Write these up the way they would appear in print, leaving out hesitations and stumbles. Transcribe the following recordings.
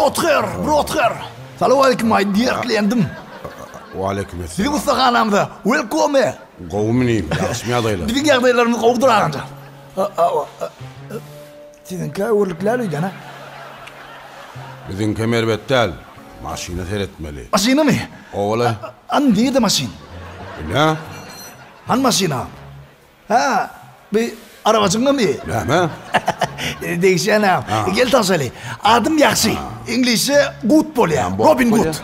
Brother, brother. Salam aleýkum my dear klientim. Waleýkim Biziň esselam. ussahanamyza welcome. Gowumy inim, ýagşymy ýagdaýlar? Biziň ýagdaýlarymyz gowudyr agamjan. Siziňkä öwürlikläl öýdýän a? Biziňkem erbet däl. Maşyna seretmeli. Maşynamy? Howala. An nirde maşyn? Ine. Han maşyn agam? Hä, bi arabajyňamy? Näme? Degişýän agam. Gel tanşaly. Adym Ýagşy. Iňlisçe Good bolýar. Robin Good.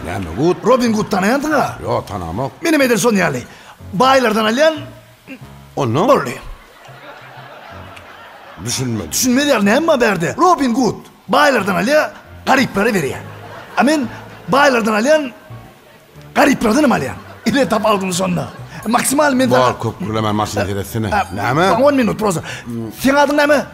Näme Good? Robin Good tanaýansyň-a? Ýok, tanamok. Menem edil şon ýaly. Baýlardan alýan. Onnoň? Boldy. Düşünmedim. Düşünmez ýaly näme bar bärde? Robin Good baýlardan alýar, garyplara berýär. A men baýlardan alýan, garyplardan hem alýan. Ile tap aldym şonda. Maksimal men Bor, köp gürlemän maşyna seretsene. Näme? One minut prosta. Seň adyň näme?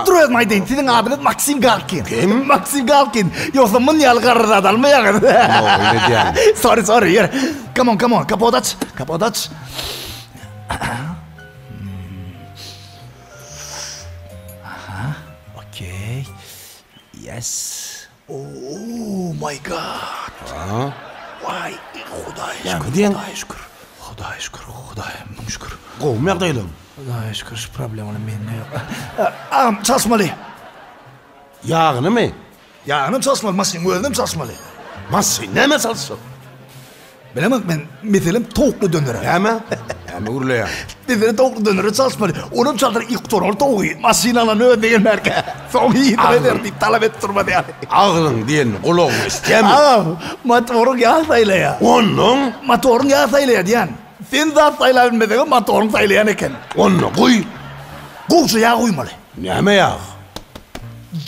Dur özüm aýdaýyn. Siziň adyňyz Maksim Galkin. Kim? Maksim Galkin. Ýogsa mun ýaly garry zat almaýaňyz. Ýok, edýän. Sorry, sorry. Ýör. Come on, come on. Kapot aç. Kapot aç. Aha, okey. Yes. Oh my god. Ha? Vay, Hudaýa Näme şükür, diýen? Hudaýa şükür. Hudaýa şükür, Hudaýa müň şükür. Gowumy ýagdaýlaryň? Hudaýa şükür, şu problemalar mende ýok. Agam, çalyşmaly. Ýagynymy? Ýagynam çalyşmaly, maşynyň özünem çalyşmaly. Maşyn näme çalyşjak? Bilemok men, meselem towukly dönere. Näme? Näme gürleýäň? Meselem towukly dönere çalyşmaly. Onam çaldyr ilk gutaran towugy. Maşyn alan öz degenmärkä. Soň ýygyna ber diýip talap edip durmaz ýaly. Agzyň diýenini gulagyň eşitýärmi? Agam, motoryň ýag saýlaýar. Onnoň? Motoryň ýag saýlaýar diýýän. Sen zat saýlap bilmeseňem motoryň saýlaýan eken. Onda guý. Gowja ýag guýmaly. Näme ýag?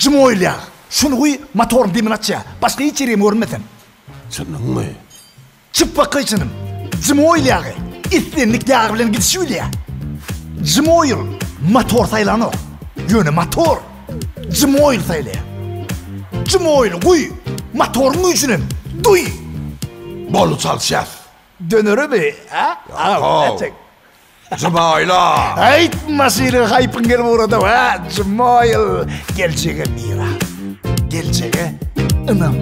Jim oil ýag. Şuny guý, motoryň demini açýar. Başga hiç ýerem görünmesin. Çynyňmy? Çypbakaý çynym. Jim oil ýagy islendik ýag bilen gidişibilýär. Jim oil motor saýlanok. Ýöne motor Jim oil saýlaýar. Jim oil guý, motoryň güýjünem duý. Boldy çalyşýas. Döneremi, hä? Ýok-ow. Jymaýyla! Aýt maşynyň haýpyň gelip ugrady hä Jymaýyl geljege miras. Geljege ynam.